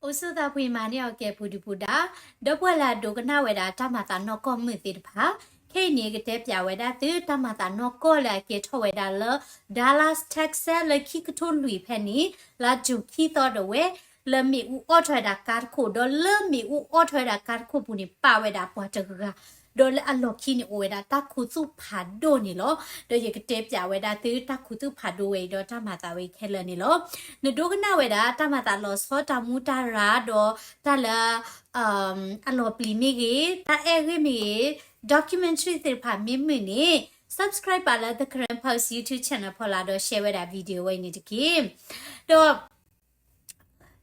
အိၣ်ဆူၣ်သးဖှံမၤန့ၢ်အီၤကဲပူၤဒုပူၤဒါ, ဒီပုၢ်ဝဲၢ်လၢအဒိကနၣ်ဝဲဒၣ်တၢ်မၤသးနီၢ်ကီၢ်မုၢ်သ့ၣ်တဖၣ်, ခဲအံၤန့ၣ် ကတဲပၠးဝဲဒၣ်သုတၢ်မၤသးနီၢ်ကီၢ်လၢအကဲထီၣ်ဝဲဒၣ်လၢ Dallas Texas လၢခံကထိလွံၢ်ဖဲန့ၣ် လါယူၤခံသီဒၣ်ဝဲ, လၢမ့ၣ်အူအီၣ်ထီၣ်ဝဲဒၣ်ကါတခိၣ်, ဒီးလၢမ့ၣ်အူအီၣ်ထီၣ်ဝဲဒၣ်ကါတခိၣ်ပူၤန့ၣ် ပာ်ဝဲဒၣ်ပှၤတဂၤ ဒီးလၢအလီၢ်ခံန့ၣ်အိၣ်ဝဲဒၣ်တၢ်ခူသူၣ်ဖးဒိၣ်န့ၣ်လီၤ. ဒီးယကတဲပၠးဝဲဒၣ်သုတၢ်ခူသူၣ်ဖးဒိၣ်ဝဲအံၤဒီးတၢ်မၤသးဝဲအံၤခဲလၢာ်န့ၣ်လီၤ. နဒိကနၣ်ဝဲဒၣ်တၢ်မၤသးလီၤဆီတၢ်မူတၢ်ရၤဒီးတၢ်လၢ အလီၤပျံၤမ့ၢ်ဂ့ၤ, တၢ်အဲၣ်ဂ့ၢ်မ့ၢ်ဂ့ၤ, documentary သ့ၣ်တဖၣ်မ့ၢ်မုာ်န့ၣ် subscribe ပာ်လၢ The Karen Post YouTube channel ဖီလာ်ဒီး share ဝဲဒၣ် video ဝဲအံၤန့ၣ်တက့ၢ်. ဒီး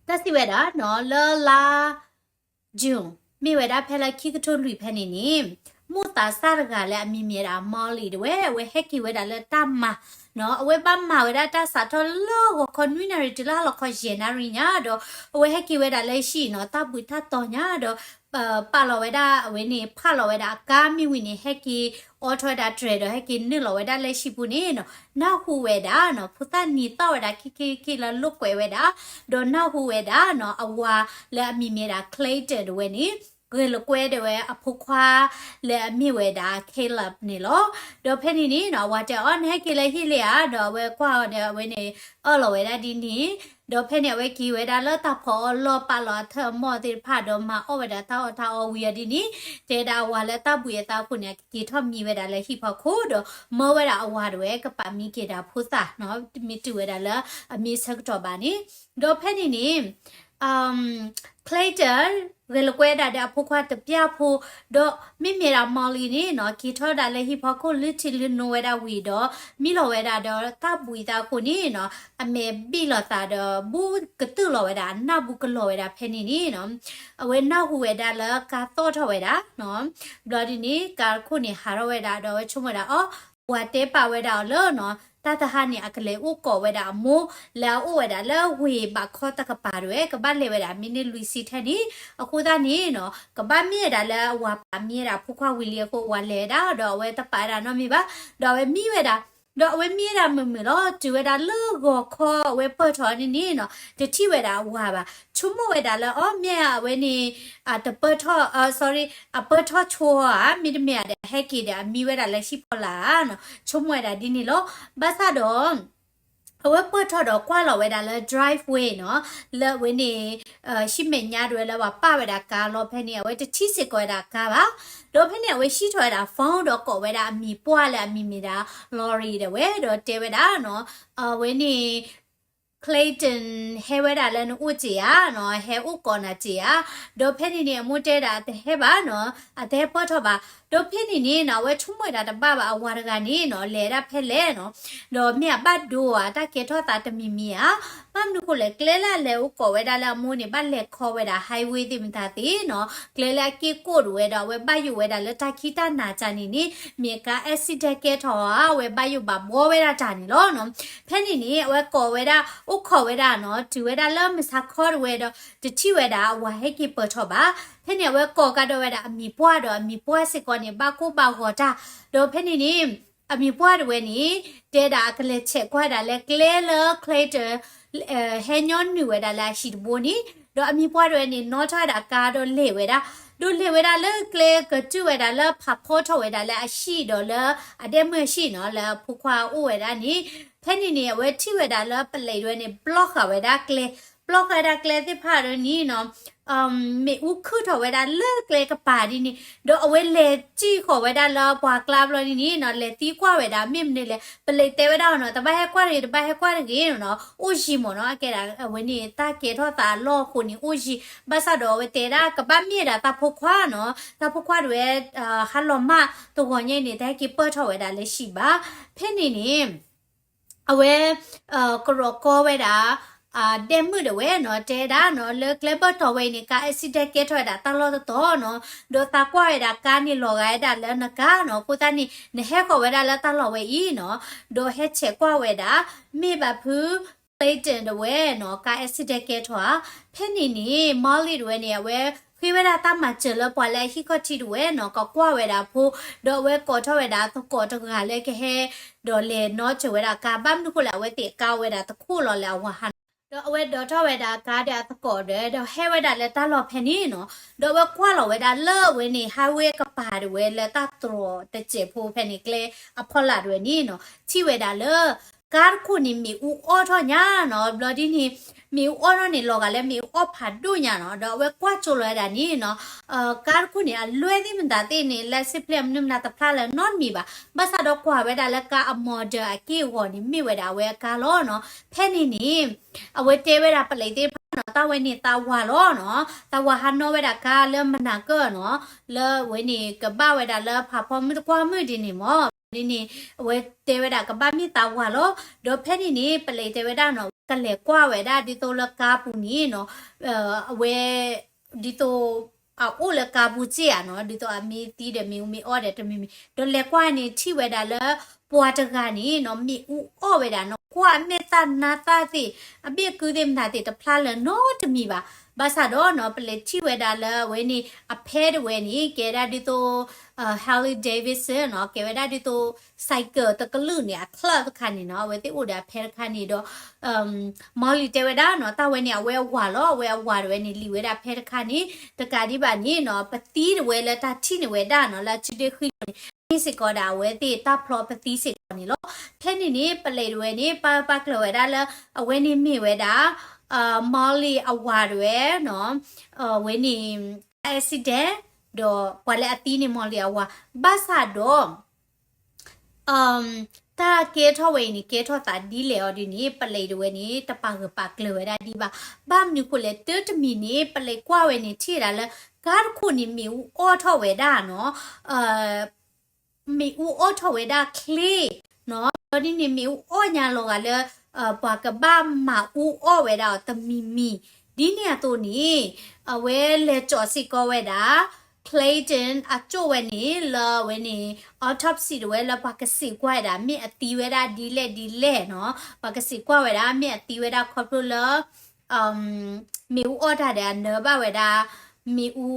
တၢ်စံးဝဲဒၣ်နီၤ လၢလါ June မ့ၢ်ဝဲဒၣ်ဖဲလၢခံကထိလွံၢ်ဖဲန့ၣ်န့ၣ် မိၢ်သးစၢ်တဂၤလၢအမံၤမ့ၢ်ဒၣ် Molly ဒၣ်ဝဲ အဝဲဟဲက့ၤဝဲဒၣ်လၢတၢ်မၤနီၤ အဝဲဘၣ်မၤဝဲဒၣ်တၢ်စးထီၣ်လၢဂီၤခီနွံနၣ်ရံၣ်တုၤလၢဟါလီၤခီယဲၢ်နၣ်ရံၣ်ညါ ဒီးအဝဲဟဲက့ၤဝဲဒၣ်လၢဟံၣ်နီၤ တၢ်ဘှံးတၢ်တီၤညါဒီး ပာ်လီၤဝဲဒၣ်အဝဲန့ၣ် ဖးလီၤဝဲဒၣ်အကါမ့ၢ်ဝံၤန့ၣ် ဟဲက့ၤအိးထီၣ်ဝဲဒၣ်တြဲၤဒီး ဟဲက့ၤနုာ်လီၤဝဲဒၣ်လၢဟံၣ်ပူၤန့ၣ်နီၤ နၢ်ဟူဝဲဒၣ်နီၤ ဖိသၣ်နံၤသီၣ်ဝဲဒၣ်ခံခံခံလၢလိာ်ကွဲဝဲဒၣ် ဒီးနၢ်ဟူဝဲဒၣ်နီၤ အဝၤလၢအမံၤမ့ၢ်ဒၣ် Clayton ဒၣ်ဝဲန့ၣ် ဂဲၤလိာ်ကွဲဒၣ်ဝဲအဖိခွါလၢအမ့ၢ်ဝဲဒၣ် Caleb န့ၣ်လီၤ. ဒီးဖဲန့ၣ်န့ၣ်နီၤ အဝၤတဲအီၤ နဟဲက့ၤလၢဟံၣ်လံဧါ ဒီးအဝဲကွၢ်အီၤဒီး အဝဲန့ၣ် အၢၣ်လီၤဝဲဒၣ်ဒ်န့ၣ် ဒီးဖဲန့ၣ် အဝဲက့ၤဝဲဒၣ်လၢတၢ်ဖီအီၣ်လီၢ် ပာ်လီၤအထၢၣ်အမီၢ်သ့ၣ်တဖၣ် ဒီးမၤအီၣ်ဝဲဒၣ်တၢ်အီၣ်တၢ်အီဝံၤအီၤဒ်န့ၣ် တဲဒၣ်အဝၤလၢတၢ်ဘှံးအသးအဃိန့ၣ် အကက့ၤထီၣ်မံဝဲဒၣ်လၢဟံၣ်ဖီခိၣ်ဒီး မၢဝဲဒၣ်အဝၤဒၣ်ဝဲ ကပာ်မံက့ၤဒၣ်ဖိသၣ်နီၤ မ့ၢ်တုၤဝဲဒၣ်လၢအမ့ၢ်ဆၢကတီၢ်ဘၣ်န့ၣ် ဒီးဖဲန့ၣ်န့ၣ် Clayton ဂဲၤလိာ်ကွဲဒၣ်ဒီးအဖိခွါတပျၢ်ဖိ ဒီးမ့မ့ၢ်ဒၣ် Molly န့ၣ်နီၤ က့ၤထီၣ်ဒၣ်လၢဟံၣ်ဖီခိၣ် လုၢ်ထံလုၢ်နိဝဲဒၣ်ဝံၤဒီး မံလီၤဝဲဒၣ်ဒီးတၢ်ဘှံးသးအဃိန့ၣ်နီၤ အမဲာ်ဘံၣ်လိာ်သးဒီး ဘူးကတုာ်လီၤဝဲဒၣ် အနၢ်ဘူးကလီၤဝဲဒၣ်ဖဲန့ၣ်န့ၣ်နီၤ အဝဲနၢ်ဟူဝဲဒၣ်လၢကါသီၣ်ထီၣ်ဝဲဒၣ်နီၤ ဘျီဒ်န့ၣ် ကါတခိၣ်န့ၣ်ဟးထီၣ်ဝဲဒၣ်ဒီး အဝဲဆိကမိၣ်ဝဲဒၣ်အီၤ အဝၤတဲပာ်ဝဲဒၣ်အီၤလၢနီၤ တၢ်တဟါန့ၣ် အကလဲၤအိၣ်ကိးဝဲဒၣ်အမိၢ် လၢအအိၣ်ဝဲဒၣ်လၢဝ့ၢ်ဘးခီတကပၤဒၣ်ဝဲ ကဘၣ်လဲၤဝဲဒၣ်မံးနံးလွံၢ်ဆံထဲန့ၣ် အဃိသတးန့ၣ်နီၤ ကဘၣ်မံဝဲဒၣ်လၢအဝၤပာ်မံဝဲဒၣ်ဖိခွါဝံၤလံအဃိ အဝၤလဲၤဝဲဒၣ် ဒီးအဝဲတပာ်ဝဲဒၣ်နီတမံၤဘၣ် ဒီးအဝဲမံဝဲဒၣ်မုာ်မုာ်လီၤ တုၤဝဲဒၣ်လၢဂီၤခီအဝဲပၢၢ်ထီၣ်န့ၣ်န့ၣ်နီၤ တထံၣ်ဝဲဒၣ်အဝၤဘၣ် ဆိကမိၣ်ဝဲဒၣ်လၢအီၤ မ့ၢ်အဝဲန့ၣ် အတပၢၢ်ထီၣ် sorry အပၢၢ်ထီၣ်ဆိဧါ မ့တမ့ၢ်ဧါဒီး ဟဲက့ၤဒီးအမံဝဲဒၣ်လၢဟံၣ်ဖီလာ်နီၤ ဆိကမိၣ်ဝဲဒၣ်ဒ်န့ၣ်လီၤ ဘၣ်ဆၣ်ဒီး အဝဲပၢၢ်ထီၣ်ဒီးကွၢ်လီၤဝဲဒၣ်လၢ driveway နီၤ လၢအဝဲန့ၣ် ဟံၣ်မဲာ်ညါဒၣ်ဝဲလၢပှၤပာ်ဝဲဒၣ်ကါလီၤ ဖဲန့ၣ် အဝဲတထံၣ်စ့ၢ်ကီးဝဲဒၣ်ကါဘၣ် ဒီးဖဲန့ၣ် အဝဲဟံးထီၣ်ဝဲဒၣ် phone ဒီးကိးဝဲဒၣ်အမံၤပှၢ်လၢအမံၤမ့ၢ်ဒၣ် Lori ဒၣ်ဝဲ ဒီးတဲဝဲဒၣ်နီၤ အဝဲန့ၣ် Clayton ဟဲဝဲဒၣ်လၢနအိၣ်က့ၤဧါနီၤ ဟဲအိၣ်ကိးနၤက့ၤဧါ ဒီးဖဲန့ၣ်န့ၣ် အမိၢ်တဲဒၣ်တဟဲဘၣ်နီၤ အတဟဲပၢၢ်ထီၣ်ဘၣ် ဒီးဖဲန့ၣ်န့ၣ်နီၤ အဝဲဆိကမိၣ်ဝဲဒၣ်တဘၣ်ဘၣ် အဝၤတဂၤန့ၣ်နီၤ လဲၤဒၣ်ဖဲလဲၣ်နီၤ ဒီးမ့ၢ်အဘၣ်ဒိဧါ တၢ်ကဲထီၣ်သးတမံၤမံၤဧါ ဘၣ်မနုၤဃိလဲၣ် ကျဲလၢအလဲၤအိၣ်ကိးဝဲဒၣ်လၢအမိၢ်န့ၣ် ဘၣ်လဲၤခီဝဲဒၣ် highway သ့ၣ်မတၤသ့ၣ်နီၤ ကျဲလၢအက့ၢ်ကိၣ်ဒၣ်ဝဲဒီး အဝဲဘၣ်ယိၣ်ဝဲဒၣ်လၢတၢ်ခံးတၢ်နၤတၢ်န့ၣ်န့ၣ် မ့ၢ်ကါ accident ကဲထီၣ်ဧါ အဝဲဘၣ်ယိၣ်ဘၣ်ဘှီဝဲဒၣ်တၢ်န့ၣ်လီၤနီၤ ဖဲန့ၣ်န့ၣ် အဝဲကိးဝဲဒၣ် အိၣ်ခိးဝဲဒၣ်နီၤ တုၤဝဲဒၣ်လၢမုၢ်ဆါခီဒၣ်ဝဲဒီး တထံၣ်ဝဲဒၣ်အဝၤဟဲက့ၤပၢၢ်ထီၣ်ဘၣ် ဖဲန့ၣ် အဝဲကိးကဒီးဝဲဒၣ်အမံၤပှၢ်ဒီး အမံၤပှၢ်စ့ၢ်ကီးန့ၣ် ဘၣ်ကိၢ်ဘၣ်ဂီၤတၢ် ဒီးဖဲန့ၣ်န့ၣ် အမံၤပှၢ်ဒၣ်ဝဲန့ၣ် တဲဒၣ်အကလဲၤဆဲးကွၢ်ဒၣ်လၢကျဲလၢ Clayton ဟဲညီနုာ်ဝဲဒၣ်လၢအဟံၣ်တဘိန့ၣ် ဒီးအမံၤပှၢ်ဒၣ်ဝဲန့ၣ် နီၣ်ထီၣ်ဝဲဒၣ်ကါဒီးလဲၤဝဲဒၣ် ဒီးလဲၤဝဲဒၣ်လၢကျဲကတုာ်ဝဲဒၣ်လၢဖးဖီထီၣ်ဝဲဒၣ်လၢအဟံၣ်ဒီးလၢအဒဲမုၢ်အဟံၣ်နီၤ လၢအဖိခွါအိၣ်ဝဲဒၣ်န့ၣ် ဖဲန့ၣ်န့ၣ် အဝဲထံၣ်ဝဲဒၣ်လၢပလံးဒၣ်ဝဲန့ၣ် block ဃာ်ဝဲဒၣ်ကျဲ block ဃာ်ဝဲဒၣ်ကျဲသ့ၣ်တဖၣ်ဒၣ်န့ၣ်နီၤ မ့ၣ်အူခုၣ်ထီၣ်ဝဲဒၣ်လၢကျဲကပၤဒ်န့ၣ် ဒီးအဝဲလဲၤစံၣ်ဃီၤဝဲဒၣ်လၢပှၤကျါဘျီဒ်န့ၣ်နီၤ လဲၤသံကွၢ်ဝဲဒၣ် မ့ၢ်မနုၤလဲၣ် ပလံးတဲဝဲဒၣ်နီၤ တဘၣ်ဟဲကွၢ်တဂ့ၤ တဘၣ်ဟဲကွၢ်တဂ့ၤနီၤ အိၣ်ယံၤမ့ၢ်နီၤ အကဲဒၣ်အဝဲန့ၣ် တၢ်ကဲထီၣ်သးအလီၢ်အဃိန့ၣ် အိၣ်ယံၤ ဘၣ်ဆၣ်ဒီးအဝဲတဲဒၣ် ကဘၣ်မ့ၢ်ဒၣ်တၢ်ဖိခွါနီၤ တၢ်ဖိခွါဒၣ်ဝဲ ဟါလီၤမၢ်တဂီၤညါအံၤန့ၣ် တဟဲက့ၤပၢၢ်ထီၣ်ဝဲဒၣ်လၢဟံၣ်ဘၣ် ဖဲန့ၣ်န့ၣ် အဝဲ ကရီးကီဝဲဒၣ် ဒဲမုၣ်ဒၣ်ဝဲနီၤ တဲဒၣ်နီၤ လၢကျဲဘၢၣ်တီၤဝဲအံၤန့ၣ် ကါ accident ကဲထီၣ်ဝဲဒၣ်တၢ်လီၢ်တတီၤနီၤ ဒီးသးကွၢ်ဝဲဒၣ်ကါန့ၣ်လီၤဂာ်ဝဲဒၣ်လၢနကါနီၤ အဃိသတးန့ၣ် နဟဲဃီၤဝဲဒၣ်လၢတၢ်လီၢ်ဝဲအံၤနီၤ ဒီးဟဲဆဲးကွၢ်ဝဲဒၣ် မ့ၢ်ဘၣ်ဖု Clayton ဒၣ်ဝဲနီၤ ကါ accident ကဲထီၣ်ဧါ ဖဲန့ၣ်န့ၣ် Molly ဒၣ်ဝဲန့ၣ် အဝဲဃ့ဝဲဒၣ်တၢ်မၤစၢၤလၢပှၤလၢအဟံၣ်ခီၣ်ထံးဒၣ်ဝဲနီၤ ကကွၢ်ဝဲဒၣ်အဖိ ဒီးအဝဲကိးထီၣ်ဝဲဒၣ်သကိးတဂၤလၢကဟဲ ဒီးလဲၤနီၣ်စၢၤဝဲဒၣ်ကါ ဘၣ်မနုၤဃိလဲၣ် အဝဲသ့ၣ်အကါအိၣ်ဝဲဒၣ်တခိၣ်လီၤလၢအဝၤဟးနီၤ ဒီးအဝဲဒိးထီၣ်ဝဲဒၣ်အကါဒီးအသကိးဒီး ဒီးဟဲဝဲဒၣ်လၢတၢ်လီၢ်ဖဲန့ၣ်နီၤ, ဒီးအဝဲကွၢ်လီၤဝဲဒၣ်လၢအဝဲန့ၣ် highway ကပၤတဝဲလၢတၢ်တြီၤတစဲးဖိဖဲန့ၣ် ကျဲအဖီလာ်တဝဲန့ၣ်နီၤ, ထံၣ်ဝဲဒၣ်လၢ ကါတခိၣ်န့ၣ်မ့ၣ်အူအီၣ်ထီၣ်ညါနီၤ, ဘျီဒ်န့ၣ် မ့ၣ်အူအီၣ်ထီၣ်န့ၣ် လီၤဂာ်လၢမ့ၣ်အူအီၣ်ဖးဒိၣ်ညါနီၤ, ဒီးအဝဲကွၢ်ကၠိလီၤဝဲဒၣ်န့ၣ်နီၤ, ကါတခိၣ်န့ၣ် အလွဲၢ်သ့ၣ်မတၤသ့ၣ်န့ၣ် license plate မနုၤမတၤတဖျါလၢၤနီတမံၤဘၣ်. ဘၣ်ဆၣ်ဒီးကွၢ်ဝဲဒၣ်လၢကါအ model အက့ၢ်အဂီၤန့ၣ် မ့ၢ်ဝဲဒၣ်အဝဲအကါလီၤနီၤ. ဖဲန့ၣ်န့ၣ် အဝဲတဲဝဲဒၣ်ပလံးသ့ၣ်တဖၣ်နီၤ, တၢ်ဝဲန့ၣ်သးဝၤလီၤနီၤ, သးဝၤဟးနီၣ်ဝဲဒၣ်ကါလၢမနၤကၢၢ်နီၤ, လၢအဝဲန့ၣ်ကဘၣ်ဝဲဒၣ်လၢဖးဖီမုၢ်တကွၢ်မုၢ်ဒ်န့ၣ်မၢ်, ဒ်န့ၣ် အဝဲတဲဝဲဒၣ်ကဘၣ်မ့ၢ်သးဝၤလီၤ. ဒီးဖဲန့ၣ်န့ၣ် ပလံးတဲဝဲဒၣ်နီၤ, ကလဲၤကွၢ်ဝဲဒၣ်ဒ်သိးလၢကါပူၤန့ၣ်နီၤ, အဝဲ ဒ်သိး အအိၣ်လၢကါပူၤစ့ၢ်ဧါနီၤ, ဒ်သိးအမ့ၢ်သံဒီးမ့ၣ်အူမ့ၢ်အီၣ်ဒီးတမံၤမံၤ, ဒီးလဲၤကွၢ်န့ၣ် ထံၣ်ဝဲဒၣ်လၢ ပှၤတဂၤန့ၣ်နီၤ မ့ၣ်အူအီၣ်ဝဲဒၣ်နီၤ, ကွၢ်အမဲာ်သၣ်နါသၣ်သ့ၣ်, အဘ့ၣ်ကုသ့ၣ်မတၤသ့ၣ်တဖျါလၢၤနီတမံၤဘၣ်. ဘၣ်ဆၣ်ဒီးနီၤ ပလဲၤထံၣ်ဝဲဒၣ်လၢအဝဲန့ၣ် အဖဲတဝဲန့ၣ် ကဲဒၣ်ဒ်သိး Harley Davidson နီၤ, ကဲဝဲဒၣ်ဒ်သိး cycle တကလုာ်န့ၣ် အချၢၣ်တခါန့ၣ်နီၤ, အဝဲသ့ၣ်အိၣ်ဒီးအဖဲတခါန့ၣ်ဒီး Molly တဲဝဲဒၣ်နီၤ, တၢ်ဝဲန့ၣ် အဝဲအဝၤလီၤ, အဝဲအဝၤတဝဲန့ၣ် လံာ်ဝဲဒၣ်ဖဲတခါန့ၣ်, တကးဒံးဘၣ်န့ၣ်နီၤ ပသံတဝဲလၢတၢ်ထံၣ်န့ၢ်ဝဲဒၣ်နီၤ လၢအစုဒ့ၣ်ဃံလိာ်န့ၣ် မ့ၢ်စ့ၢ်ကီးဒၣ်အဝဲသ့ၣ်တၢ်ဖျီပသံစ့ၢ်ကီးန့ၣ်လီၤ. ဖဲန့ၣ်န့ၣ် ပလံးတဝဲန့ၣ် ပာ်ပာ်ကျၢၤဝဲဒၣ်လၢ အဝဲန့ၣ်မ့ၢ်ဝဲဒၣ် Molly အဝၤတဝဲနီၤ, အဝဲန့ၣ် accident ဒီးပှၤလၢအသံန့ၣ် Molly အဝၤ, ဘၣ်ဆၣ်ဒီး တၢ်ကဲထီၣ်ဝဲအံၤန့ၣ် ကဲထီၣ်သးဒ်လဲၣ်အီၤဒ်န့ၣ် ပလံးတဝဲန့ၣ် တပာ်ဂၢၢ်ပာ်ကျၢၤဝဲဒၣ်ဒံးဘၣ်. ဘၣ်မနုၤဃိလဲၣ် တၢ်တမံၤန့ၣ် ပလံးကွၢ်ဝဲန့ၣ် ထံၣ်ဝဲဒၣ်လၢ ကါတခိၣ်န့ၣ် မ့ၣ်အူအီၣ်ထီၣ်ဝဲဒၣ်နီၤ, မ့ၣ်အူအီၣ်ထီၣ်ဝဲဒၣ်ချ့နီၤ, ဒီးဒ်န့ၣ် မ့ၣ်အူအီၣ်ညါလီၤဂာ်လၢ ပှၤကဘၣ်မၤအူအီၣ်ဝဲဒၣ်အီၤတမံၤမံၤ, ဒ်န့ၣ်အသိးန့ၣ် အဝဲလဲၤကၠီၤစ့ၢ်ကီးဝဲဒၣ် Clayton အကၠိၣ်ဝဲန့ၣ် လၢအဝဲန့ၣ် autopsy တဝဲလၢပှၤကစံးကွၢ်ဝဲဒၣ် မ့ၢ်အသံဝဲဒၣ်ဒ်လဲၣ်ဒ်လဲၣ်နီၤ, ပှၤကစံးကွၢ်ဝဲဒၣ် မ့ၢ်အသံဝဲဒၣ်ခီဖျိလၢ မ့ၣ်အူအီၣ်တၢ်ဒီးအနၢဘၣ်ဝဲဒၣ် မ့ၣ်အူ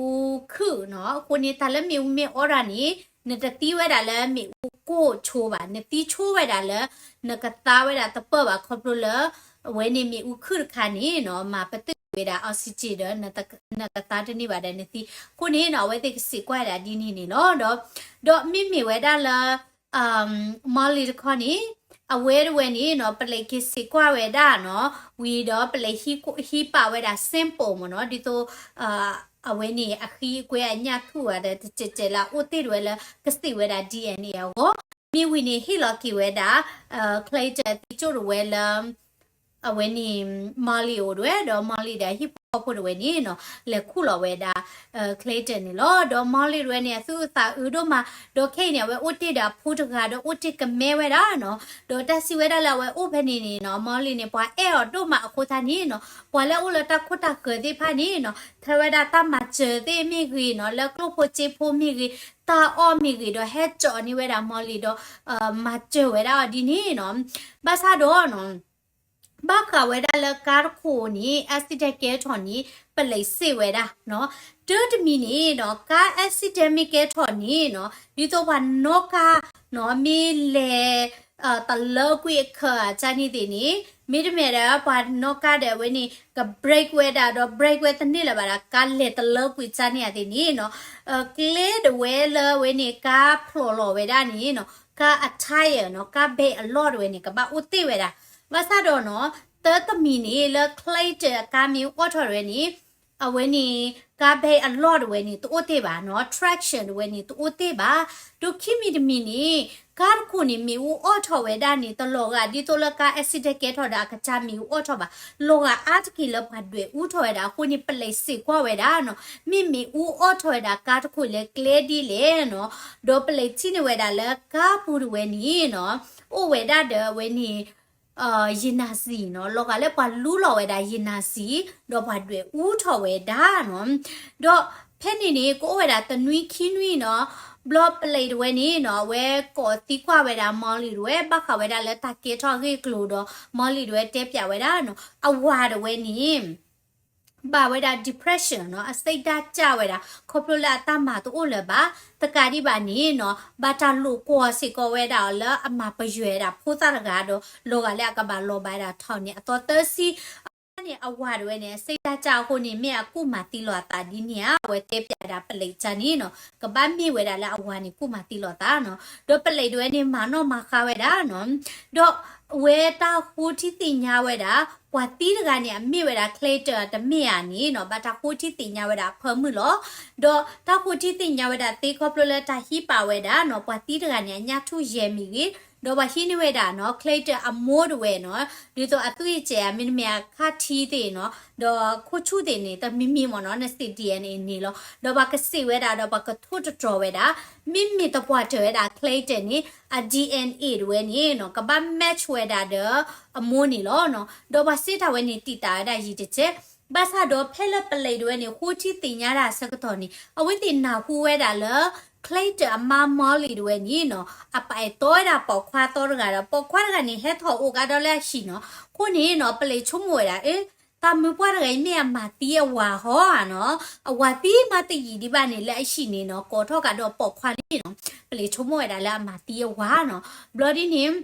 ခုၣ်နီၤ, အဃိန့ၣ် တၢ်လၢမ့ၣ်အူမ့ၢ်အီၣ်တၢ်န့ၣ် နတသံဝဲဒၣ်လၢမ့ၣ်အူကိၢ်ဆိဘၣ်, နသံဆိဝဲဒၣ်လၢ နကသါဝဲဒၣ်သပၢၢ်ဘၣ်ခီဖျိလၢ အဝဲန့ၣ်မ့ၣ်အူခုၣ်တခါန့ၣ်နီၤ မၤပတုာ်ဝဲဒၣ် oxygen ဒီး နကသါတန့ၢ်ဘၣ်ဒီးနသံ, အဃိန့ၣ်နီၤ အဝဲသ့ၣ်ကစံးကွၢ်ဝဲဒၣ်ဒ်န့ၣ်န့ၣ်လီၤ. ဒီး ဒီးမ့မ့ၢ်ဝဲဒၣ်လၢ Molly တခီန့ၣ် အဝဲတဝဲန့ၣ်နီၤ ပလဲၤက့ၤစံးကွၢ်ဝဲဒၣ်နီၤ, ဝံၤဒီးပလဲၤဟံးပာ်ဝဲဒၣ် sample မ့ၢ်နီၤ, ဒ်သိး အဝဲန့ၣ်အဃံအကွဲအညၣ်ထူၣ်ဧါဒီး တစဲးစဲးလၢအအိၣ်တ့ၢ်တဝဲလၢ ကသ့ၣ်ဝဲဒၣ် DNA အဂီၢ်, မ့ၢ်ဝံၤန့ၣ် ဟ့ၣ်လီၤက့ၤဝဲဒၣ် Clayton အသံကၠိၣ်တဝဲလၢ အဝဲန့ၣ် Molly အိၣ်တဝဲ, ဒီး Molly ဒီးဟံၣ်ဖိဃီဖိတဝဲန့ၣ်နီၤ လဲၤခူၣ်လီၤဝဲဒၣ် Clayton န့ၣ်လီၤ. ဒီး Molly တဝဲန့ၣ် အသူၣ်အသးအုးဒိၣ်မး, ဒီးခဲအံၤန့ၣ် အဝဲအိၣ်တ့ၢ်ဒီးအဖိတဂၤ ဒီးအိၣ်တ့ၢ်ကမဲဝဲဒၣ်နီၤ, ဒီးတၢ်စံးဝဲဒၣ်လၢအဝဲအိၣ်ဖဲန့ၣ်န့ၣ်နီၤ Molly န့ၣ် ပှၤအဲၣ်အီၤဒိၣ်မးအဃိသတးန့ၣ်နီၤ ပှၤလၢအအိၣ်လၢတၢ်ခိၣ်တၢ်ဃၢၤသ့ၣ်တဖၣ်န့ၣ်နီၤ ထဲဝဲဒၣ်တၢ်မၤစၢၤသ့ၣ်မ့ၢ်ဂ့ၤနီၤ လၢကျိၣ်ဖိစ့ဖိမ့ၢ်ဂ့ၤ တၢ်အီၣ်မ့ၢ်ဂ့ၤ ဒီးဟဲကၠီၤန့ၢ်ဝဲဒၣ် Molly ဒီး မၤစၢၤဝဲဒၣ်အီၤဒ်န့ၣ်နီၤ, ဘၣ်ဆၣ်ဒီးနီၤ ဘၣ်ဃးဝဲဒၣ်လၢကါတခိၣ်န့ၣ် accident ကဲထီၣ်န့ၣ် ပလဲၤစံးဝဲဒၣ်နီၤ, တၢ်တမံၤန့ၣ်နီၤ ကါ accident မ့ၢ်ကဲထီၣ်န့ၣ်နီၤ ဒ်သိးပှၤနီၣ်ကါနီၤ မ့ၢ်လဲၤ တလၢကွံာ်အခၢးအကၢ်န့ၣ်သ့ၣ်န့ၣ် မ့တမ့ၢ်ဒီးပှၤနီၣ်ကါဒီးအဝဲန့ၣ် က brake ဝဲဒၣ်ဒီး brake ဝဲတန့ၢ်လၢၤဘၣ်ဒီး ကါလဲၤတလၢကွံာ်ကၢ်န့ၣ်အသ့ၣ်န့ၣ်နီၤ ကျဲတဝဲလၢအဝဲန့ၣ် ကါဖျိးလီၤဝဲဒၣ်န့ၣ်နီၤ ကါအ tyre နီၤ ကါဘဲအလီၢ်တဝဲန့ၣ် ကဘၣ်အိၣ်တ့ၢ်ဝဲဒၣ်, ဘၣ်ဆၣ်ဒီးနီၤ တၢ်တမံၤန့ၣ် လၢ Clayton အကါမ့ၢ်အိၣ်ထီၣ်တဝဲန့ၣ် အဝဲန့ၣ် ကါဘဲအလီၢ်တဝဲန့ၣ် တအိၣ်တ့ၢ်ဘၣ်နီၤ traction တဝဲန့ၣ် တအိၣ်တ့ၢ်ဘၣ်, ဒီးခံမံၤတမံၤန့ၣ် ကါတခိၣ်န့ၣ် မ့ၣ်အူအီၣ်ထီၣ်ဝဲဒၣ်န့ၣ် တလီၤဂာ်ဒ်သိးလၢကါ accident ကဲထီၣ်ဒီးအကစၢ်မ့ၣ်အူအီၣ်ထီၣ်ဘၣ်, လီၤဂာ်အါတက့ၢ်လၢပှၤဒွဲၣ်အူထီၣ်ဝဲဒၣ်အဃိန့ၣ် ပလဲၤစံးကွၢ်ဝဲဒၣ်နီၤ မ့ၢ်မ့ၣ်အူအီၣ်ထီၣ်ဝဲဒၣ်ကါတခိၣ်လၢကျဲဒ်လဲၣ်နီၤ, ဒီးပလဲၤထံၣ်န့ၢ်ဝဲဒၣ်လၢကါပူၤတဝဲန့ၣ်နီၤ အိၣ်ဝဲဒၣ်ဒီးအဝဲန့ၣ် ယံာ်နၤစံၤနီၤ လီၤဂာ်လၢပှၤလူလီၤဝဲဒၣ်ယံာ်နၤစံၤ ဒီးပှၤဒွဲၣ်အူထီၣ်ဝဲဒၣ်နီၤ, ဒီးဖဲန့ၣ်န့ၣ် ကအိၣ်ဝဲဒၣ်တနွံခံနွံနီၤ, ဘျီပလံးတဝဲန့ၣ်နီၤ အဝဲကိးသံကွၢ်ဝဲဒၣ် Molly တဝဲ ဘၣ်ဃးဝဲဒၣ်လၢတၢ်ကဲထီၣ်အဂ့ၢ်အကျိၤဒီး Molly တဝဲတဲပၠးဝဲဒၣ်နီၤ အဝၤတဝဲန့ၣ် ဘၣ်ဝဲဒၣ် depression နီၤ အစိတ်ဓာတ်ကျဝဲဒၣ် ခီဖျိလၢအတၢ်မၤတအိၣ်လၢၤဘၣ်, တကးဒံးဘၣ်န့ၣ်နီၤ ဘၣ်တၢ်လိာ်ကွီၢ်စ့ၢ်ကီးဝဲဒၣ်အီၤလၢအမၤပယွဲဒၣ်ဖိသၣ်တဂၤဒီး လီၤဂာ်လၢအကဘၣ်လီၤဘၣ်ဒၣ်ထီၣ်န့ၣ် အသီသၢဆံ အဃိသတးန့ၣ် အဝၤတဝဲန့ၣ် အစ့တၢ်ကၢ်အဃိန့ၣ် မ့ၢ်အကူၣ်မၤသံလီၤအသးဒ်န့ၣ်ဧါ, အဝဲတဲပျးဒၣ်ပလံးကၢ်န့ၣ်နီၤ, ကဘၣ်မ့ၢ်ဝဲဒၣ်လၢအဝၤန့ၣ် ကူၣ်မၤသံလီၤသးနီၤ, ဒီးပလံးတဝဲန့ၣ် မၤနီၣ်မၤဃါဝဲဒၣ်နီၤ, ဒီးအဝဲတၢ်ဃိထံသ့ၣ်ညါဝဲဒၣ် ပှၤသံတဂၤန့ၣ် အမ့ၢ်ဝဲဒၣ် Clayton တမ့ၢ်ဧါန့ၣ်နီၤ, ဘၣ်တၢ်ဃိထံသ့ၣ်ညါဝဲဒၣ်အဖၢမုၢ်လီၤ. ဒီးတၢ်ဃိထံသ့ၣ်ညါဝဲဒၣ်သ့ခီဖျိလၢတၢ်ဟံးပာ်ဝဲဒၣ်နီၤ, ပှၤသံတဂၤန့ၣ် အညၣ်ထူၣ်ယဲၢ်မံၤဂ့ၤ, ဒီးပှၤဟံးန့ၢ်ဝဲဒၣ်နီၤ Clayton အမိၢ်တဝဲနီၤ, ဒ်သိးအသွံၣ်အစဲးဧါ မ့တမ့ၢ်အခါထံသ့ၣ်နီၤ, ဒီးခိၣ်ဆူၣ်သ့ၣ်န့ၣ် တမံၤမံၤမ့ၢ်နီၤ, နစံး DNA န့ၣ်လီၤ. ဒီးပှၤကစံးဝဲဒၣ်ဒီးပှၤကထိၣ်တတြီၤဝဲဒၣ်, မ့မ့ၢ်သပှၢ်တၢၢ်ဝဲဒၣ် Clayton န့ၣ် အ DNA တဝဲန့ၣ်နီၤ ကဘၣ် match ဝဲဒၣ်ဒီးအမိၢ်န့ၣ်လီၤနီၤ. ဒီးပှၤစံးတၢ်ဝဲန့ၣ် တံာ်တာ်ဝဲဒၣ်ယံာ်တက့ၢ်. ဘၣ်ဆၣ်ဒီးဖဲလၢပလံးတဝဲန့ၣ် ဃိထံသ့ၣ်ညါတၢ်အဆၢကတီၢ်န့ၣ် အဝဲသ့ၣ်နၢ်ဟူဝဲဒၣ်လၢ Clayton အမါ Molly တဝဲန့ၣ်နီၤ အပာ်အဲၣ်တီဝဲဒၣ်ပိာ်ခွါသီတဂၤဒီး ပိာ်ခွါတဂၤန့ၣ် ဟဲထီၣ်အိၣ်ကါဒီးလၢအဟံၣ်နီၤ. အဃိန့ၣ်နီၤ ပလံးဆိကမိၣ်ဝဲဒၣ် အ့ တၢ်မုၢ်ပှၢ်တဂၤအံၤမ့ၢ်အမၤသံအဝၤဟီဧါနီၤ, အဝၤသံမးတယံာ်ဒံးဘၣ်န့ၣ် လၢအဟံၣ်န့ၣ်နီၤ ကိးထီၣ်ကါဒီးပိာ်ခွါလံနီၤ. ပလံးဆိကမိၣ်ဝဲဒၣ်လၢအမၤသံအဝၤနီၤ. ဘျီဒ်န့ၣ်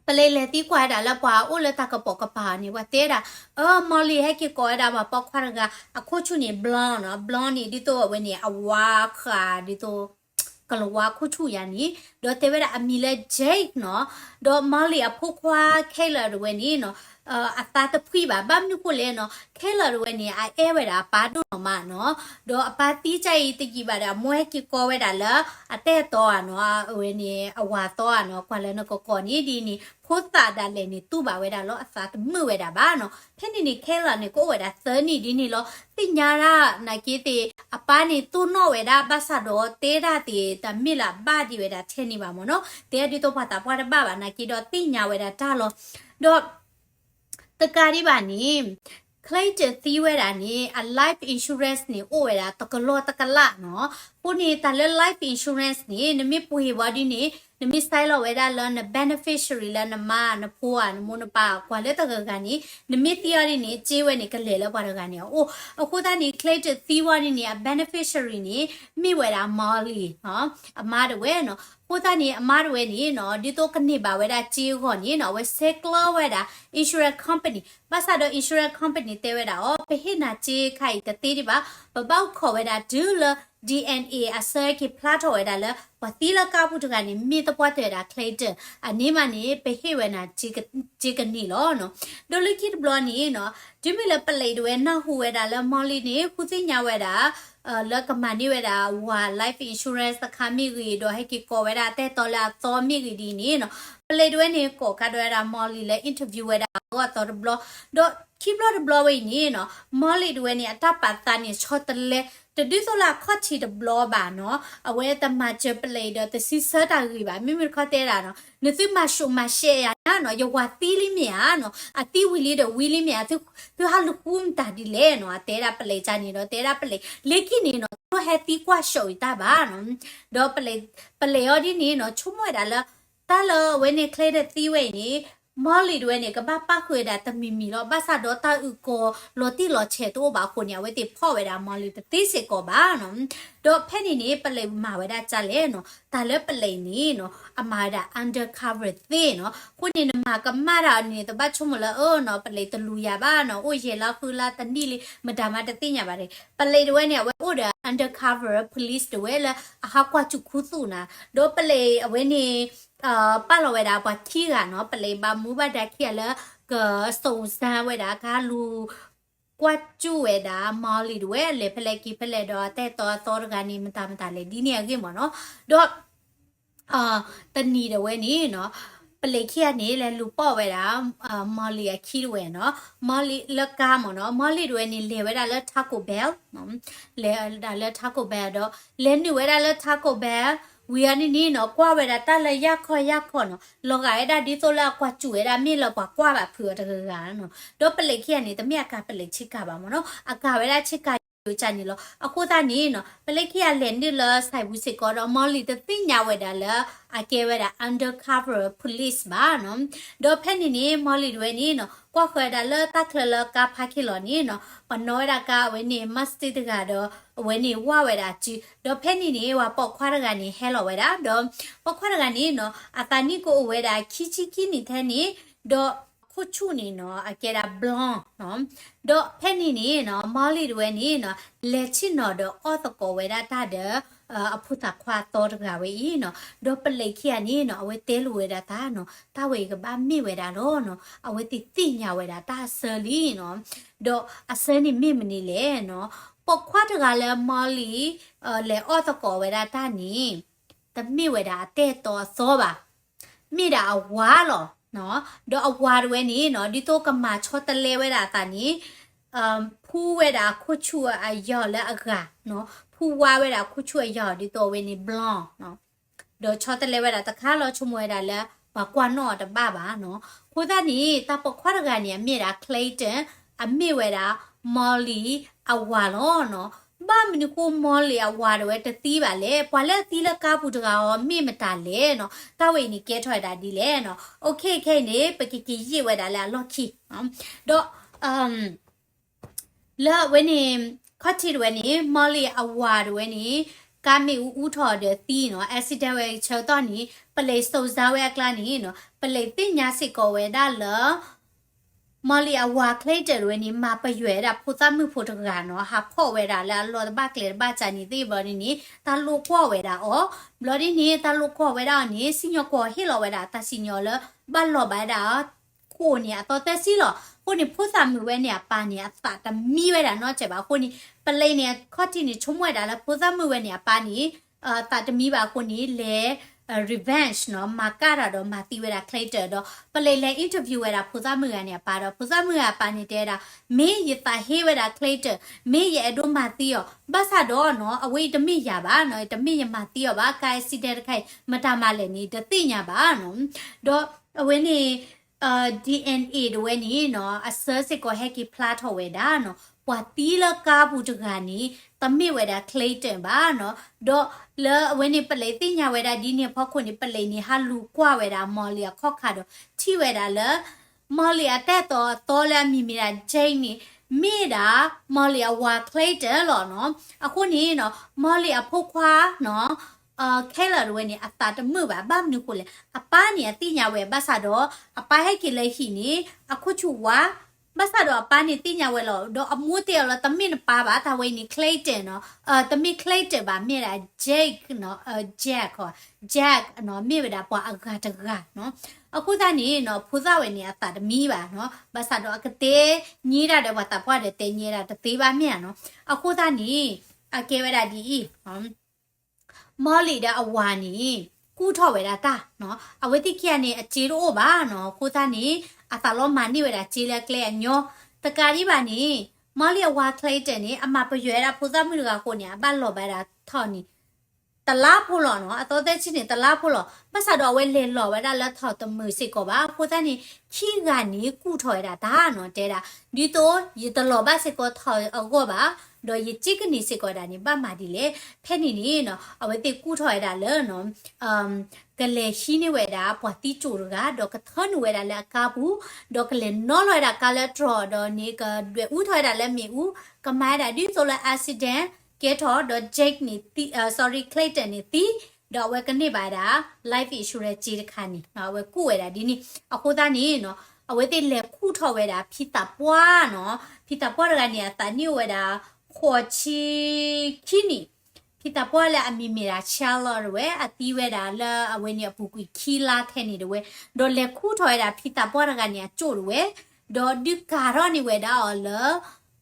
ပလံးလဲၤသံကွၢ်ဝဲဒၣ်လၢပှၤအိၣ်လၢတၢ်ကပိာ်ကပၤန့ၣ် ပှၤတဲဒၣ်, အၢ Molly ဟဲက့ၤကိးဝဲဒၣ်ပှၤပိာ်ခွါတဂၤ အခိၣ်ဆူၣ်န့ၣ် blonde နီၤ, blonde န့ၣ် ဒ်သိးအဝဲန့ၣ် အဝါဃာ်ဒ်သိး ကလၤဝါခိၣ်ဆူၣ်ယါန့ၣ်, ဒီးတဲဝဲဒၣ်အမံၤလၢ Jake နီၤ, ဒီး Molly အဖိခွါ Caleb တဝဲန့ၣ်နီၤ အသးတဖှံဘၣ်, ဘၣ်မနုၤဃိလဲၣ်နီၤ, Caleb တဝဲန့ၣ် အအဲၣ်ဝဲဒၣ်အပၢ်ဒိၣ်နီၢ်မးနီၤ, ဒီးအပၢ်သံကါအံၤတယံာ်ဘၣ်ဒီး အမိၢ်ဟဲက့ၤကိးဝဲဒၣ်လၢ အတၢ်အဲၣ်တီဧါနီၤ, အဝဲန့ၣ် အဝၤသီဧါနီၤ, ကွၢ်လၢနကကိးန့ၣ်ဒ်န့ၣ်, ဖိသၣ်ဒၣ်လဲာ်န့ၣ် တူၢ်ဘၣ်ဝဲဒၣ်လီၤ, အသးတမုာ်ဝဲဒၣ်ဘၣ်နီၤ. ဖဲန့ၣ်န့ၣ် Caleb န့ၣ် ကအိၣ်ဝဲဒၣ်သၢနံၣ်ဒ်န့ၣ်လီၤ. သ့ၣ်ညါဒၣ်နာ်က့သ့ၣ် အပၢ်န့ၣ်တိၢ်နီၣ်ဝဲဒၣ် ဘၣ်ဆၣ်ဒီးတဲဒၣ်သ့ၣ် တမ့ၢ်လၢအဘၣ်ဒံးဝဲဒၣ်ထဲန့ၣ်ဘၣ်မ့ၢ်နီၤ, တဲဒ်သိးပှၤသးပှၢ်တဘၣ်ဘၣ်နာ်က့ဒီး သ့ၣ်ညါဝဲဒၣ်တၢ်လီၤ. ဒီး တကးဒံးဘၣ်န့ၣ် Clayton သံဝဲဒၣ်န့ၣ် အ life insurance န့ၣ် အိၣ်ဝဲဒၣ်တကလီၢ်တကလးနီၤ. အဃိန့ၣ် တၢ်လၢ life insurance န့ၣ် နမ့ၢ်ပှ့ၤဝံၤဒ်န့ၣ် နမ့ၢ်ဆဲးလီၤဝဲဒၣ်လၢန beneficiary လၢနမါ နဖိဧါ နမိၢ်နပၢ် ကွၢ်လၢတဂၤဂၤန့ၣ် နမ့ၢ်သံအီၤဒ်န့ၣ် စ့ဝဲန့ၣ် ကလဲၤလၢပှၤတဂၤန့ၣ်အအိၣ်. အဃိသတးန့ၣ် Clayton သံဝံၤဒ်န့ၣ် အ beneficiary န့ၣ် မ့ၢ်ဝဲဒၣ် Molly နီၤ, အမါတဝဲနီၤ. အဃိသတးန့ၣ် အမါတဝဲန့ၣ်နီၤ ဒ်သိးကန့ၢ်ဘၣ်ဝဲဒၣ်စ့အဂီၢ်န့ၣ်နီၤ အဝဲဆဲးကျိးဝဲဒၣ် insurance company, ဘၣ်ဆၣ်ဒီး insurance company တဲဝဲဒၣ်အီၤ ပဟ့ၣ်နၤစ့ခါအံၤတသ့ဒံးဘၣ်, ပဘၣ်အိၣ်ခိးဝဲဒၣ်တုၤလၢ DNA အဆၢက့ၤဖျါထီၣ်ဝဲဒၣ်လၢ ပှၤသံလၢကါပူၤတဂၤန့ၣ် မ့ၢ်သပှၢ်တၢၢ်ဝဲဒၣ် Clayton အန့ၣ်မးန့ၣ် ပဟ့ၣ်ဝဲနၤစ့ကန့ၢ်လီၤနီၤ. ဒီးလၢခံတဘျီန့ၣ်နီၤ တုၤမ့ၢ်လၢပလံးတဝဲနၢ်ဟူဝဲဒၣ်လၢ Molly န့ၣ် ဃုသ့ၣ်ညါဝဲဒၣ် လၢကမၤန့ၢ်ဝဲဒၣ်ဝၤ life insurance တခါမ့ၢ်ဂ့ၤ ဒီးဟဲက့ၤကိးဝဲဒၣ်တၢ်အဲၣ်တီလၢအသီမ့ၢ်ဂ့ၤဒ်န့ၣ်နီၤ, ပလံးတဝဲန့ၣ် ကိးကါဒီးဝဲဒၣ် Molly လၢ interview ဝဲဒၣ်အဂီၢ်အသီတဘျီ, ဒီးခံဘျီတဘျီဝဲအံၤန့ၣ်နီၤ Molly တဝဲန့ၣ် အတၢ်ပာ်သးန့ၣ် ဆီတလဲ တဒ်သိးလၢအခီၣ်ထံးတဘျီဘၣ်နီၤ, အဝဲတမၤစၢၤပလံးဒီးတစံးဆၢတၢ်ဂ့ၤဘၣ်, မ့မ့ၢ်တခီတဲဒၣ်နီၤ နသုမၤၡိးမၤရှဲယၤညါနီၤ, ယဝၤသံလံမ့ၢ်ဧါနီၤ, အသံဝံၤလံဒီးဝံၤလံမ့ၢ်ဧါ, သုဟးလူၤဃုမတၤဒ်လဲၣ်နီၤ, အတဲဒၣ်ပလံးကါန့ၣ်ဒီး တဲဒၣ်ပလံး လၢခံန့ၣ်နီၤ တလိၣ်ဟဲသံကွၢ်ဆှိးအံၤတၢ်ဘၣ်နီၤ, ဒီးပလံးအီၤဒ်န့ၣ်နီၤ ဆိကမိၣ်ဝဲဒၣ်လၢ တၢ်လၢအဝဲန့ၣ် Clayton သံဝဲအံၤန့ၣ် Molly တဝဲန့ၣ် ကဘၣ်ပၣ်ဃုာ်ဝဲဒၣ်တမံၤမံၤလီၤ, ဘၣ်ဆၣ်ဒီးတၢ်အုၣ်ကီၤလီၤတံၢ်လီၤဆဲးတအိၣ်ဘၣ်အဃိန့ၣ် အဝဲသ့ၣ်ဖီၣ်ဝဲဒၣ် Molly တသ့စ့ၢ်ကီးဘၣ်နီၤ, ဒီးဖဲန့ၣ်န့ၣ် ပလံးမၤဝဲဒၣ်ဒ်လဲၣ်နီၤ, တၢ်လၢပလံးန့ၣ်နီၤ အမၤဝဲဒၣ် undercover သ့နီၤ, အဃိန့ၣ် နမၤကမၣ်တၢ်န့ၣ် တဘၣ်ဆိကမိၣ်လၢ အၢနီၤ ပလံးတလူၤယၤဘၣ်နီၤ, အိၣ်ယဲၢ်လါဃုလါတနံၣ်လံ မတၤမးတသ့ၣ်ညါဘၣ်န့ၣ်, ပလံးတဝဲန့ၣ် အဝဲအိၣ်ဒီး undercover police တဝဲလၢအဟးကွၢ်စူၣ်ခူသူၣ်နၤ, ဒီးပလံးအဝဲန့ၣ် ပာ်လီၤဝဲဒၣ်ပှၤခံဂၤနီၤ, ပလံးဘၣ်မူဘၣ်ဒါခံဂၤလၢ ကစုံစမ်းဝဲဒၣ် ကဟးလူၤကွၢ်စူၣ်ဝဲဒၣ် Molly တဝဲ လဲၤဖဲလဲၣ်က့ၤဖဲလဲၣ်ဒီး တၢ်အဲၣ်တီအသီတဂၤန့ၣ် မတၤမတၤလဲၣ် ဒ်န့ၣ်အဂ့ၢ်မ့ၢ်နီၤ, ဒီး တနံၤတဝဲန့ၣ်နီၤ ပလံးခံဂၤန့ၣ် လဲၤလူၤပိာ်ဝဲဒၣ် Molly အခံတဝဲနီၤ, Molly လၢကါမ့ၢ်နီၤ, Molly တဝဲန့ၣ် လဲၤဝဲဒၣ်လၢ Taco Bell နီၤ, လဲၤဒၣ်လၢ Taco Bell ဒီး လဲၤနုာ်ဝဲဒၣ်လၢ Taco Bell ဝံၤအီၤန့ၣ်န့ၣ်နီၤ ကွၢ်ဝဲဒၣ်တၢ်လၢယၢ်ခီယၢ်ခီနီၤ, လီၤဂာ်ဝဲဒၣ်ဒ်သိးလၢအကွၢ်စူၣ်ဝဲဒၣ် မ့ၢ်လၢပှၤကွၢ်ဘၣ်ဖုးအီၤတဂၤဂၤနီၤ, ဒီးပလံးခံဂၤန့ၣ် တမ့ၢ်အကၤပလံးဆ့ကၤဘၣ်မ့ၢ်နီၤ, အကၤဝဲဒၣ်ဆ့ကၤ ယိၤကၢ်န့ၣ်လီၤ. အဃိသတးန့ၣ်နီၤ ပလံးခံဂၤလဲၤနုာ်လၢ ဆိုင် ပူၤစ့ၢ်ကီးဒီး Molly တသ့ၣ်ညါဝဲဒၣ်လၢ အကဲဝဲဒၣ် undercover police ဘၣ်နီၤ. ဒီးဖဲန့ၣ်န့ၣ် Molly တဝဲန့ၣ်နီၤ ကွၢ်ဃီၤဝဲဒၣ်လၢတၢ်ချၢလၢကါ parking lot န့ၣ်နီၤ ပှၤနီၣ်ဝဲဒၣ်ကါအဝဲန့ၣ် Mustang တဂၤဒီး အဝဲန့ၣ်ဝၢ်ဝဲဒၣ်စု, ဒီးဖဲန့ၣ်န့ၣ် ပှၤပိာ်ခွါတဂၤန့ၣ် ဟဲလီၤဝဲဒၣ်, ဒီးပိာ်ခွါတဂၤန့ၣ်နီၤ အသးနံၣ်ကအိၣ်ဝဲဒၣ်ခံဆံခံနံၣ်ထဲန့ၣ်, ဒီး အခိၣ်ဆူၣ်န့ၣ်နီၤ အကဲဒၣ် blonde နီၤ. ဒီးဖဲန့ၣ်န့ၣ်နီၤ Molly တဝဲန့ၣ်နီၤ လဲၤဆ့ၣ်နီၤဒီးအီၣ်သကိးဝဲဒၣ်တၢ်ဒီး အဖိသၣ်ခွါအသီတဂၤဝဲအံၤနီၤ. ဒီးပလံးခံဂၤန့ၣ်နီၤ အဝဲတဲလိာ်ဝဲဒၣ်သးနီၤ တၢ်ဝဲအံၤကဘၣ်မ့ၢ်ဝဲဒၣ်လီၤနီၤ. အဝဲသ့ၣ်သ့ၣ်ညါဝဲဒၣ်တၢ်အဆၢလံနီၤ. ဒီးအဆၢန့ၣ်မ့ၢ်မနုၤလဲၣ်နီၤ. ပိာ်ခွါတဂၤလၢ Molly လဲၤအီၣ်သကိးဝဲဒၣ်တၢ်န့ၣ် တမ့ၢ်ဝဲဒၣ်အတၢ်အဲၣ်တီအသီဘၣ်. မ့ၢ်ဒၣ်အဝၤလီၤ. ဒီးအဝၤတဝဲန့ၣ်နီၤ ဒ်သိးကမၤဆီတလဲဝဲဒၣ်အသးန့ၣ် ဖှူဝဲဒၣ်အခိၣ်ဆူၣ်အယီၤလၢအဂၤနီၤ, ဖှူဝါဝဲဒၣ်အခိၣ်ဆူၣ်အယီၤ ဒ်သိးအဝဲန့ၣ် blonde နီၤ. ဒီးဆီတလဲဝဲဒၣ်တခါလီၤ ဆိကမိၣ်ဝဲဒၣ်လၢ ပှၤကွၢ်နီၣ်အီၤတဘၣ်ဘၣ်နီၤ. အဃိသတးန့ၣ် တၢ်ပိာ်ခွါတဂၤန့ၣ် အမ့ၢ်ဒၣ် Clayton, အမ့ၢ်ဝဲဒၣ် Molly အဝၤလီၤနီၤ. ဘၣ်မနုၤဃိ Molly အဝၤတဝဲတသံဘၣ်လဲၣ်, ပှၤလၢအသံလၢကါပူၤတဂၤအီၤ မ့ၢ်မတၤလဲၣ်နီၤ. တၢ်ဝဲအံၤန့ၣ် ကဲထီၣ်ဝဲဒၣ်ဒ်လဲၣ်နီၤ. Okay, ခဲအံၤန့ၣ် ပကက့ၤယံာ်ဝဲဒၣ်လၢအလီၢ်ခံ ဒီး လၢအဝဲန့ၣ် ခီၣ်ထံးတဝဲန့ၣ် Molly အဝၤတဝဲန့ၣ် ကါမ့ၣ်အူအူထီၣ်ဒီးသံနီၤ, accident ဝဲဆၢကတီၢ်န့ၣ် ပလံးစိၤစါဝဲအကျါန့ၣ်နီၤ, ပလံးသ့ၣ်ညါစ့ၢ်ကီးဝဲဒၣ်လၢ Molly အဝၤ Clayton တဝဲန့ၣ် မၤပယွဲဒၣ်ဖိသၣ်မုၣ်ဖိတဂၤနီၤ, ဟးဖီၣ်ဝဲဒၣ်လၢအလီၢ်တဘၣ်ကျဲတဘၣ်ကန့ၣ်သ့ၣ်ဘျီဒ်န့ၣ် တၢ်လိၣ်ကွီၢ်ဝဲဒၣ်အီၤ, ဘျီဒ်န့ၣ် တၢ်လိၣ်ကွီၢ်ဝဲဒၣ်အီၤန့ၣ် စံၣ်ညီၣ်ကွီၢ်ဟ့ၣ်လီၤဝဲဒၣ်တၢ်စံၣ်ညီၣ်လၢ ဘၣ်လီၤဘၣ်ဒၣ် ခိၣ်န့ၣ် အသီသၢဆံလီၤ. အဃိန့ၣ် ဖိသၣ်မုၣ်ဝဲန့ၣ်အပၢ်န့ၣ် အသးတမံဝဲဒၣ်နီတစဲးဘၣ်. အဃိန့ၣ် ပလံးန့ၣ် အခီၣ်ထံးန့ၣ် ဆိကမိၣ်ဝဲဒၣ်လၢဖိသၣ်မုၣ်ဝဲန့ၣ်အပၢ်န့ၣ် သးတမံဘၣ်အဃိန့ၣ် လဲၤ revenge နီၤ, မၤကၢ်တၢ်ဒီးမၤသံဝဲဒၣ် Clayton ဒီး ပလံးလဲၤ interview ဝဲဒၣ်ဖိသၣ်မုၣ်ဂၤန့ၣ်အပၢ်ဒီး ဖိသၣ်မုၣ်ဂၤအပၢ်န့ၣ်တဲဝဲဒၣ် မ့ၢ်ယသးဟ့ဝဲဒၣ် Clayton, မ့ၢ်ယအဲၣ်ဒိးမၤသံအီၤ, ဘၣ်ဆၣ်ဒီးနီၤ အဝဲအံၤတမ့ၢ်ယၤဘၣ်နီၤ, တမ့ၢ်ယမၤသံအီၤဘၣ်, ကါ accident တခါအံၤ မတၤမၤလဲၣ်န့ၣ် တသ့ၣ်ညါဘၣ်နီၤ. ဒီးအဝဲန့ၣ် DNA တဝဲန့ၣ်နီၤ အဆၢစ့ၢ်ကီးဟဲက့ၤဖျါထီၣ်ဝဲဒၣ်နီၤ, ပှၤသံလၢကါပူၤတဂၤန့ၣ် တမ့ၢ်ဝဲဒၣ် Clayton ဘၣ်နီၤ. ဒီးလၢအဝဲန့ၣ်ပလံးသ့ၣ်ညါဝဲဒၣ်ဒ်န့ၣ်အဖီခိၣ်န့ၣ် ပလံးန့ၣ် ဟးလူၤကွၢ်ဝဲဒၣ် Molly အခီၣ်ခါဒီး ထံၣ်ဝဲဒၣ်လၢ Molly အတၢ်အဲၣ်တီအသီလၢအမံၤမ့ၢ်ဒၣ် Jake န့ၣ် မ့ၢ်ဒၣ် Molly အဝၤ Clayton လီၤနီၤ. အဃိန့ၣ်နီၤ Molly အဖိခွါနီၤ Caleb တဝဲန့ၣ် အသးတမုာ်ဘၣ်. ဘၣ်မနုၤဃိလဲၣ်, အပၢ်န့ၣ်အသ့ၣ်ညါဝဲ ဘၣ်ဆၣ်ဒီး အပၢ်ဟဲက့ၤလၢဟံၣ်န့ၣ် အခိၣ်ဆူၣ်ဝါ, ဘၣ်ဆၣ်ဒီးအပၢ်န့ၣ်သ့ၣ်ညါဝဲလီၤ. ဒီးအမိၢ်တဲအီၤလီၤ တမ့ၢ်နပၢ်ဘၣ်, တၢ်ဝဲအံၤန့ၣ် Clayton နီၤ, တမ့ၢ် Clayton ဘၣ်, မ့ၢ်ဒၣ် Jake နီၤ, Jack, Jack နီၤ, မ့ၢ်ဝဲဒၣ်ပှၤအဂၤတဂၤနီၤ. အဃိသတးန့ၣ်နီၤ ဖိသၣ်ဝဲန့ၣ် အသးတမံဘၣ်နီၤ, ဘၣ်ဆၣ်ဒီးအကတဲညံဒၣ်ဒီးပှၤသးပှၢ်ဒီးတဲညံဒၣ်တသ့ဘၣ်မ့ၢ်ဧါနီၤ. အဃိသတးန့ၣ် အကဲဝဲဒၣ်ဒ်အံၤ Molly ဒီးအဝၤန့ၣ် ကူၣ်ထီၣ်ဝဲဒၣ်တၢ်နီၤ, အဝဲသ့ၣ်ခံဂၤန့ၣ် အစ့တအိၣ်ဘၣ်နီၤ. အဃိသတးန့ၣ် အသးလီၤမၤန့ၢ်ဝဲဒၣ်စ့လၢအကျဲအညီ, တကးဒံးဘၣ်န့ၣ် Molly အဝၤ Clayton န့ၣ် အမၤပယွဲဒၣ်ဖိသၣ်မုၣ်တဂၤအဃိန့ၣ် အဘၣ်လီၤဘၣ်ဒၣ်ထီၣ်န့ၣ် တလါဖိလီၤနီၤ, အသီသၢဆံန့ၣ် တလါဖိလီၤ. ဘၣ်ဆၣ်ဒီးအဝဲလဲၤလီၤဝဲဒၣ်လၢထီၣ်တမုာ်စ့ၢ်ကီးဘၣ်. အဃိသတးန့ၣ် ခံဂၤန့ၣ်ကူၣ်ထီၣ်ဝဲဒၣ်တၢ်နီၤ, တဲဒၣ် ဒ်သိးယတလီၤဘၣ်စ့ၢ်ကီးထီၣ်အဂီၢ်ဘၣ်, ဒီးယစ့ကန့ၢ်စ့ၢ်ကီးဒၣ်န့ၣ် ဘၣ်မၤဒ်လဲၣ်. ဖဲန့ၣ်န့ၣ်နီၤ အဝဲသ့ၣ်ကူၣ်ထီၣ်ဝဲဒၣ်လၢနီၤ ကလဲၤဟံးန့ၢ်ဝဲဒၣ်ပှၤသံကၠိၣ်တဂၤ ဒီးကထၢနုာ်ဝဲဒၣ်လၢအကါပူၤ, ဒီးကလဲၤနီၣ်လီၤဝဲဒၣ်ကါလၢတြီၤဒီးန့ၣ် ကဒွဲၣ်အူထီၣ်ဝဲဒၣ်လၢမ့ၣ်အူ, ကမၤဝဲဒၣ်ဒ်သိးလၢ accident ကဲထီၣ်ဒီး Jake န့ၣ်သံ, sorry, Clayton န့ၣ်သံ, ဒီးအဝဲကန့ၢ်ဘၣ်ဝဲဒၣ် life insurance စ့တခါန့ၣ် အဝဲကူၣ်ဝဲဒၣ်ဒ်န့ၣ်. အဃိသတးန့ၣ်နီၤ အဝဲသ့ၣ်လဲၤခူၣ်ထီၣ်ဝဲဒၣ်ဖံသးပှၢ်နီၤ, ဖံသးပှၢ်တဂၤန့ၣ် အသးနံၣ်အိၣ်ဝဲဒၣ် ဃိးဆံခံနံၣ်, ဖံသးပှၢ်လၢအမံၤမ့ၢ်ဒၣ် Charlotte တဝဲ အသံဝဲဒၣ်လၢအဝဲန့ၣ်အပူၤကွံာ်ခံလါထဲန့ၣ်တဝဲ, ဒီးလဲၤခူၣ်ထီၣ်ဝဲဒၣ်ဖံသးပှၢ်တဂၤန့ၣ်အကၠိၣ်တဝဲ, ဒီးဒုးကၤထီၣ်န့ၢ်ဝဲဒၣ်အီၤလၢ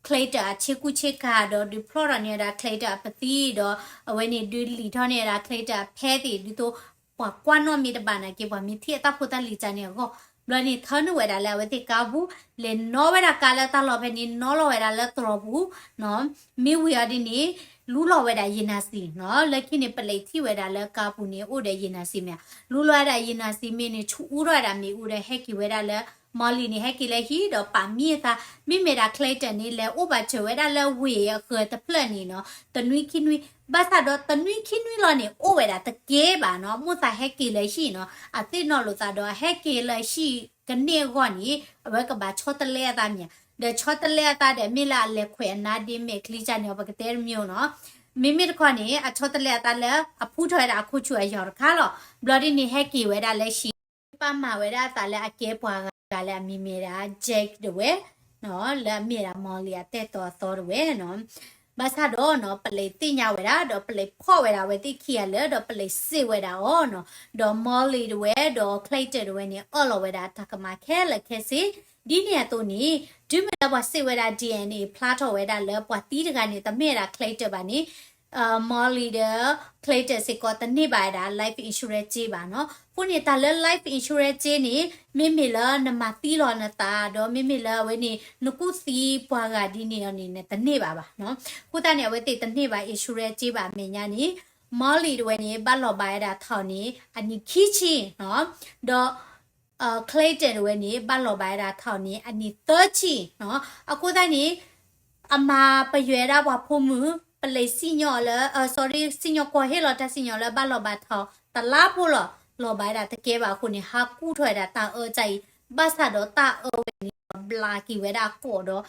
Clayton အဆ့ကူဆ့ကၤ, ဒီးဒုးဖျီၣ်ထီၣ်န့ၢ်ဝဲဒၣ် Clayton အပသံ, ဒီးအဝဲန့ၣ်ဒုးလံာ်ထီၣ်န့ၢ်ဝဲဒၣ် Clayton အဖဲသ့ၣ်, ဒ်သိးပှၤကွၢ်နီၣ်မ့ၢ်တဘၣ်နာ်က့ ပှၤမ့ၢ်ထံၣ်အတၢ်ဖိတၢ်လံၤကန့ၣ်အဂီၢ်, ဘျီန့ၣ်ထၢနုာ်ဝဲဒၣ်လၢအဝဲသ့ၣ်ကါပူၤ, လဲၤနီၣ်ဝဲဒၣ်ကါလၢတၢ်လီၢ်ဖဲန့ၣ် နီၣ်လီၤဝဲဒၣ်လၢတြီၤပူၤနီၤ. မ့ၢ်ဝံၤအီၤဒ်န့ၣ် လူလီၤဝဲဒၣ်ယံာ်နၤစံၤနီၤ, လၢခံန့ၣ် ပလံးထံၣ်ဝဲဒၣ်လၢကါပူၤန့ၣ် အိၣ်ဒီးယံာ်နၤစံၤမ့ၢ်ဧါ, လူလီၤဝဲဒၣ်ယံာ်နၤစံၤမ့ၢ်န့ၣ် ဆူးအူထီၣ်ဝဲဒၣ်မ့ၣ်အူဒီး ဟဲက့ၤဝဲဒၣ်လၢ Molly န့ၣ် ဟဲက့ၤလၢဟံၣ်ဒီးပာ်မံအသး, မ့မ့ၢ်ဒၣ် Clayton န့ၣ် လဲၤအိၣ်ဘၣ်စၢၤဝဲဒၣ်လၢဝ့ၢ်အဃၢၤတဖျၢၣ်န့ၣ်နီၤ, တနွံခံနွံ, ဘၣ်ဆၣ်ဒီးတနွံခံနွံလီၤန့ၣ် အိၣ်ဝဲဒၣ်တကဲဘၣ်နီၤ, မိၣ်သးဟဲက့ၤလၢဟံၣ်နီၤ, အသ့ၣ်နီၣ်လိာ်သးဒီး ဟဲက့ၤလၢဟံၣ်ကန့ၢ်အဂီၢ်န့ၣ် အဝဲကဘၣ်ဆီတလဲအသးမ့ၢ်ဧါ, ဒီးဆီတလဲအသးဒီး မ့ၢ်လၢအလဲၤခွဲးအနါဒ့မဲာ်ချံကန့ၣ် ပကတဲတမံၤနီၤ, မ့မ့ၢ်တခီန့ၣ် အဆီတလဲအသးလၢအဖှူထီၣ်ဝဲဒၣ်အခိၣ်ဆူၣ်အယီၤတခါလီၤ, ဘျီဒ်န့ၣ် ဟဲက့ၤဝဲဒၣ်လၢဟံၣ်, ပာ်မၤဝဲဒၣ်အသးလၢအကဲပှၤဂၤ ဒီးပှၤတဂၤလၢအမံၤမ့ၢ်ဒၣ် Jake တဝဲ, လၢအမ့ၢ်ဒၣ် Molly အတၢ်အဲၣ်တီအသီတဝဲနီၤ. ဘၣ်ဆၣ်ဒီးနီၤ ပလံးသ့ၣ်ညါဝဲဒၣ် ဒီးပလံးဖီၣ်ဝဲဒၣ်အဝဲသ့ၣ်ခံဂၤလၢာ် ဒီးပလံးစံးဝဲဒၣ်အီၤနီၤ. ဒီး Molly တဝဲ ဒီး Clayton တဝဲန့ၣ် အၢၣ်လီၤဝဲဒၣ်တၢ်ကမၤခဲလၢာ်ခဲဆ့, ဒ်န့ၣ်အသိးန့ၣ် တုၤမ့ၢ်လၢပှၤစံးဝဲဒၣ် DNA ဖျါထီၣ်ဝဲဒၣ်လၢပှၤသံတဂၤန့ၣ် တမ့ၢ်ဝဲဒၣ် Clayton ဘၣ်န့ၣ် Molly ဒီး Clayton စ့ၢ်ကီးတန့ၢ်ဘၣ်ဝဲဒၣ် life insurance စ့ဘၣ်နီၤ. အဃိန့ၣ် တၢ်လၢ life insurance စ့န့ၣ် မ့မ့ၢ်လၢနမၤသံလီၤနသး ဒီးမ့မ့ၢ်လၢအဝဲန့ၣ် နကူၣ်သံပှၤဂၤဒ်န့ၣ်အီၤန့ၣ် နတန့ၢ်ဘၣ်ဘၣ်နီၤ. အဃိသတးန့ၣ် အဝဲသ့ၣ်တန့ၢ်ဘၣ် insurance စ့ဘၣ်အမဲာ်ညါန့ၣ် Molly တဝဲန့ၣ် ဘၣ်လီၤဘၣ်ဝဲဒၣ်ထီၣ်န့ၣ် အနံၣ်ခံဆံနီၤ. ဒီး Clayton တဝဲန့ၣ် ဘၣ်လီၤဘၣ်ဝဲဒၣ်ထီၣ်န့ၣ် အနံၣ်သၢဆံနီၤ. အဃိသတးန့ၣ် အမၤပယွဲဒၣ်ပှၤဖိမုၣ် ပလံးစံၣ်ညီၣ်လၢ sorry စံၣ်ညီၣ်ကွီၢ်ဟ့ၣ်လီၤတၢ်စံၣ်ညီၣ်လၢဘၣ်လီၤဘၣ်ထီၣ်တလါဖိလီၤ. လီၤဘၣ်ဝဲဒၣ်တကဲဘၣ်အဃိန့ၣ် ဟးကူၣ်ထီၣ်ဝဲဒၣ်တၢ်အၢတၢ်အံၤ ဘၣ်ဆၣ်ဒီးတၢ်အၢဝဲန့ၣ် ဘျးက့ၤဝဲဒၣ်အကိာ်ဒီး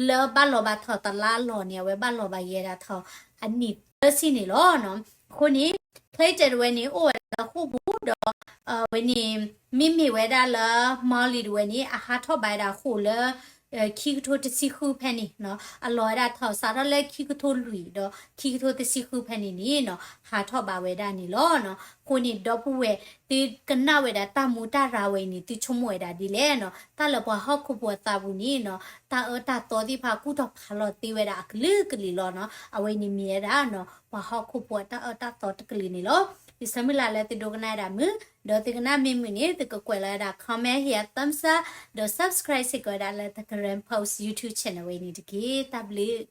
လၢဘၣ်လီၤဘၣ်ထီၣ်တလါအလီၢ်န့ၣ် အဝဲဘၣ်လီၤဘၣ်ယဲဒၣ်ထီၣ် အနံၣ်သၢဆံန့ၣ်လီၤ. အဃိန့ၣ် Clayton တဝဲန့ၣ် အိၣ်ဝဲဒၣ်လၢဃိာ်ပူၤဒီး အဝဲန့ၣ် မ့မ့ၢ်ဝဲဒၣ်လၢ Molly တဝဲန့ၣ် အဟးထီၣ်ဘၣ်ဝဲဒၣ်ဃိာ်လၢ ခံကထိတဆံဃုဖဲန့ၣ်နီၤ. အလီၤဝဲဒၣ်ထီၣ်စးထီၣ်လၢခံကထိလွံၢ်ဒီး ခံကထိတဆံဃုဖဲန့ၣ်န့ၣ်နီၤ ဟးထီၣ်ဘၣ်ဝဲဒၣ်န့ၣ်လီၤ. အဃိန့ၣ် ဒီပုၢ်ဝဲၢ် သုကနၣ်ဝဲဒၣ်တၢ်မူတၢ်ရၤဝဲအံၤန့ၣ် သုဆိကမိၣ်ဝဲဒၣ်ဒ်လဲၣ်နီၤ. တၢ်လၢပှၤဟီၣ်ခိၣ်ဖိအသးပူၤန့ၣ်နီၤ တၢ်အၢတၢ်သီသ့ၣ်တဖၣ်ကူၣ်ထီၣ်ဖးလီၤသ့ဝဲဒၣ်အကလုာ်ကလုာ်လီၤနီၤ. အဝဲန့ၣ်မ့ၢ်ဝဲဒၣ်နီၤ ပှၤဟီၣ်ခိၣ်ဖိအတၢ်အၢတၢ်သီတကလုာ်န့ၣ်လီၤ. ယဆၢမုၢ်လၢ်လၢသုဒိကနၣ်ဝဲဒၣ်မုာ် ဒီးသုကနၣ်မ့ၢ်မုာ်န့ၣ် သုကကွဲးလီၤဝဲဒၣ် comment ဟ့ၣ် thumbs up ဒီး subscribe စ့ၢ်ကီးဝဲဒၣ်လၢ The Karen Post YouTube channel ဝဲန့ၣ်တက့ၢ်. တၢ်ဘျုး